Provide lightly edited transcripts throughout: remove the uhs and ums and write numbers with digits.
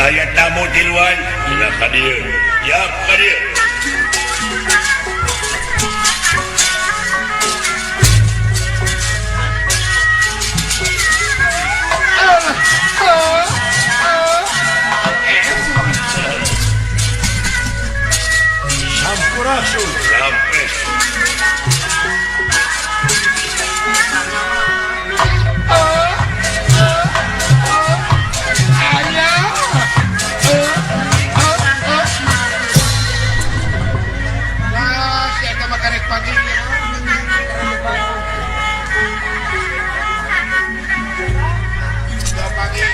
Aya tamu tiluan cenah ka dieu. Siap ka dieu. Sampurasun. Rampes. Wah, si eta mah karek pagi. Udah pagi.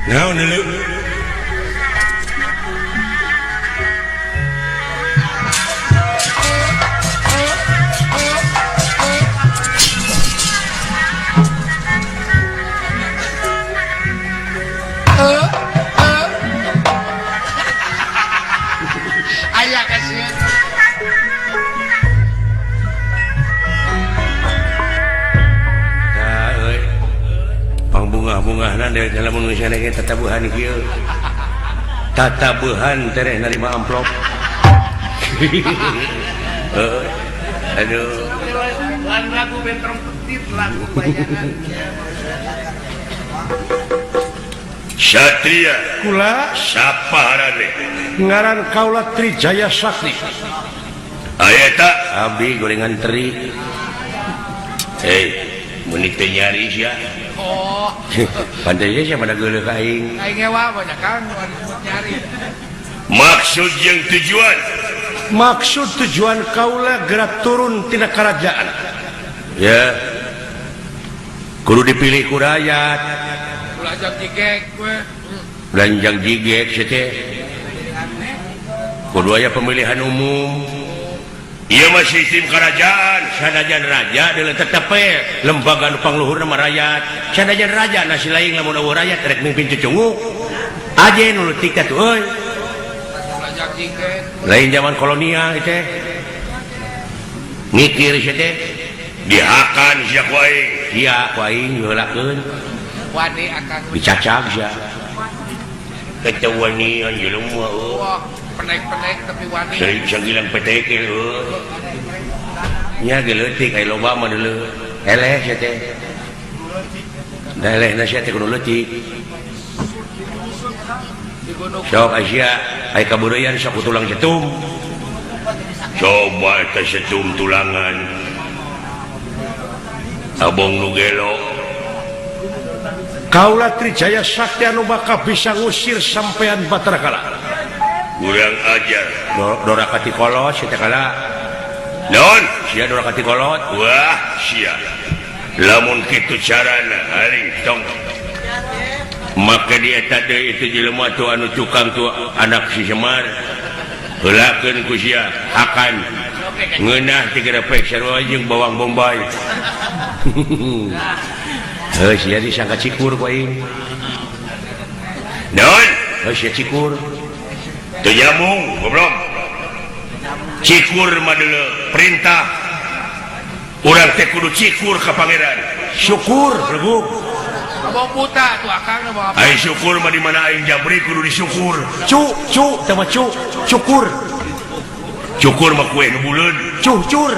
Naon deuleu? Aya kasihan. Tah euy. Pangbungah-bungahna deui dalam manusia ge tatabuhan kieu. Tatabuhan tereh narima amplop. Heuh. Aduh. Lagu bentrong petit, lagu bayangan. Satria Kula sapa harane? Ngaran kaula Trijaya Sakti. Aya ta abdi gorengan teri. Hei, meuni teu nyari sia. Oh, Pantai sia pada geuleuh ka aing. Aing ngewa banyak kan, disebut nyari. Maksud jeung tujuan? Maksud tujuan kaula gerak turun tina kerajaan. Ya. Kudu dipilih ku rakyat. Belanjang jigek gue. Belanjang jigek sia teh. Kudu aya pemilihan umum. Ieu mah sistem kerajaan, sanajan raja deuleu tetep we lembaga nu pangluhurna mah rakyat. Sanajan raja nasi lain lamun eueuh rakyat rek mimpin cucunguk. Aje nu leutik atuh euy. Belanjang jigek. Lain zaman kolonial teh. Mikir sia teh. Dihakan sia ku aing. Sia ku aing heulakeun. Wani akang. Dicacag sia. Ketewanian jelema euy. Wah, penek-penek tapi wani. Sering sagilang PTK euy. Nya ge leutik aya loba mah deuleu. Eleh sia teh. Da elehna sia teh kudu leutik. Sok Asia, aya kabeureuyan sok tulang setum. Coba eta setum tulangan. Abong nu gelo. Kaula Trijaya Sakti anu bakal bisa ngusir sampean Batara Kala. Kurang ajar. Dora kati kolot sia teh kala. Naon? Sia dora kati kolot. Wah, sia. Lamun kitu carana aing tong. Maka dia tadi itu jelema tuh anu tukang tuh anak si Semar. Heulakeun ku sia akan ngeunah tiga repek sarua jeung bawang bombay. Heuh sia disangka cikur ku aing. Naon? Heuh sia cikur. Teu nyambung, goblok. Cikur mah deuleu perintah. Urang teh kudu cikur ka pangeran. Syukur leguk. Abong buta tuh akang na bawa. Aing syukur mah di mana aing jabri kudu disyukur. Cu cu teh mah cu cukur. Cukur mah kue nu buleud. Cucur.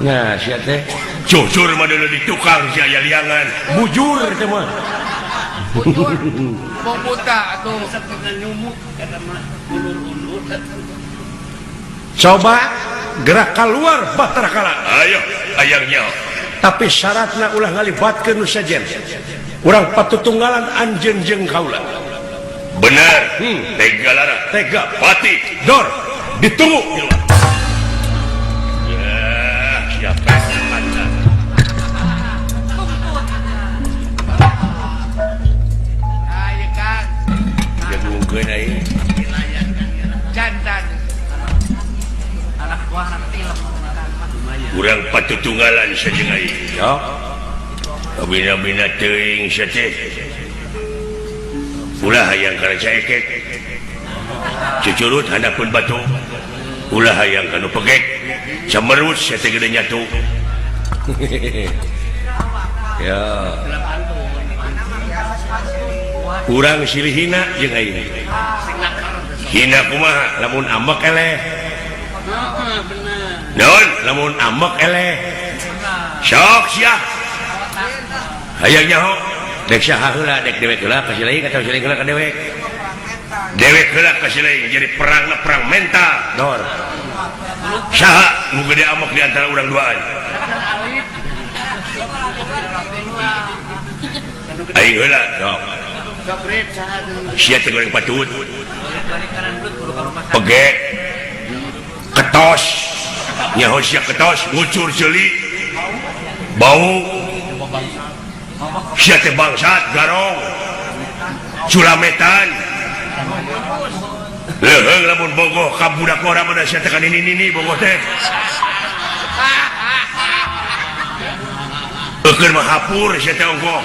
Nah, sia teh Cucur mah deuleu di tukang sia aya liangan. Bujur teh mah. Bujur. Abong buta atuh. Coba gerak keluar Batara Kala. Ayo, ayangnya. Tapi syaratna ulah ngalibatkeun nu sejen. Urang patutunggalan anjeun jeung kaula. Bener. Tega lara. Tega. Pati. Dor. Ditunggu. Ya, siapa? Ayo Kang. Jagungkeun aing. Jantan. Anak buah anak tilem. Urang patutunggalan sajeng aing. Ya. Bina-bina teuing sia teh. Ulah hayang kana caekek. Cucurut handapeun batu. Ulah hayang kana pegek. Camerut sia teh gede nyatu. Ya. Urang silih hina jeung aing. Hina kumaha lamun ambek eleh. Heeh, bener. Naon lamun ambek eleh. Sok sia. Hayang nyaho dek saha heula dek dewek heula ka si lain atawa si lain heula ka dewek. Dewek heula ka si lain jadi perangna perang mental. Dor. Saha nu gede ambek di antara urang duaan? Aing heula sok. Sia teh goreng patut. Pege. Ketos. Nyaho sia ketos ngucur ceuli. Bau. Sia teh bangsat garong. Culametan. Leuheung lamun bogoh ka budak ora mana sia teh ka nini-nini bogoh teh. Eukeun mah hapur sia teh ongkoh.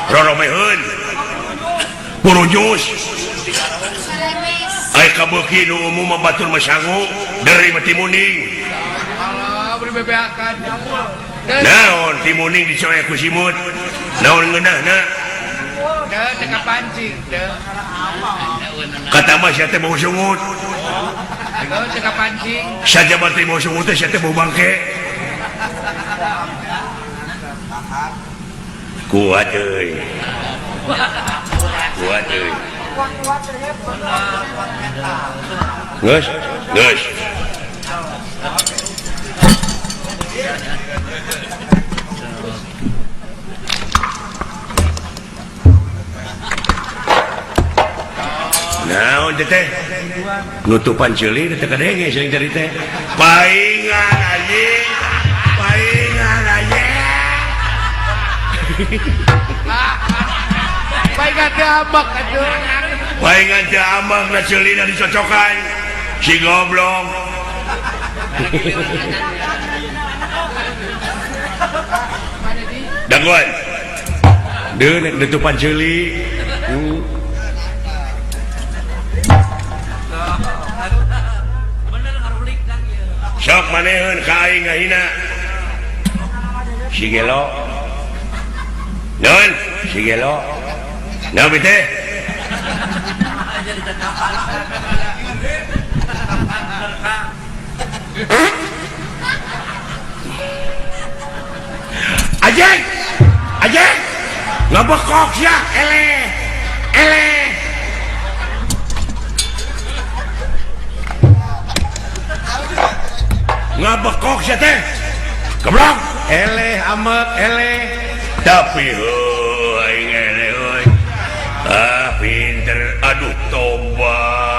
Roromeheun. Purujus. Ai kabeuki nu umum mah batur mah sangu deui mah timuning. Allah beri bebeakan. Naon timuning dicoek ku simut. Naon ngeunahna? Teu teu kapancing teu. Kata mah sia teh bau sungut. Teu teu kapancing. Sajaban teh bau sungut teh sia teh bau bangke. Kuat euy. Kuat euy. Geus, geus. Naon teh teh? Nutupan ceuli teh kadenge seuling tadi teh. Paingan anjing. Paingan anjing. Paingan teh ambek atuh. Paingan teh ambek na ceulina dicocokan. Si goblok. Dagoan. Deun nek nutupan ceuli. Sok maneheun ka aing ngahina. Si gelo. Naon? Si gelo. Naon teh? Ajeng! Ajeng! Ngabekok sia, eleh. Eleh. Ngabekok sia teh. Goblok. Eleh amek eleh. Tapi heuh aing eleh euy. Ah pinter aduh tobat.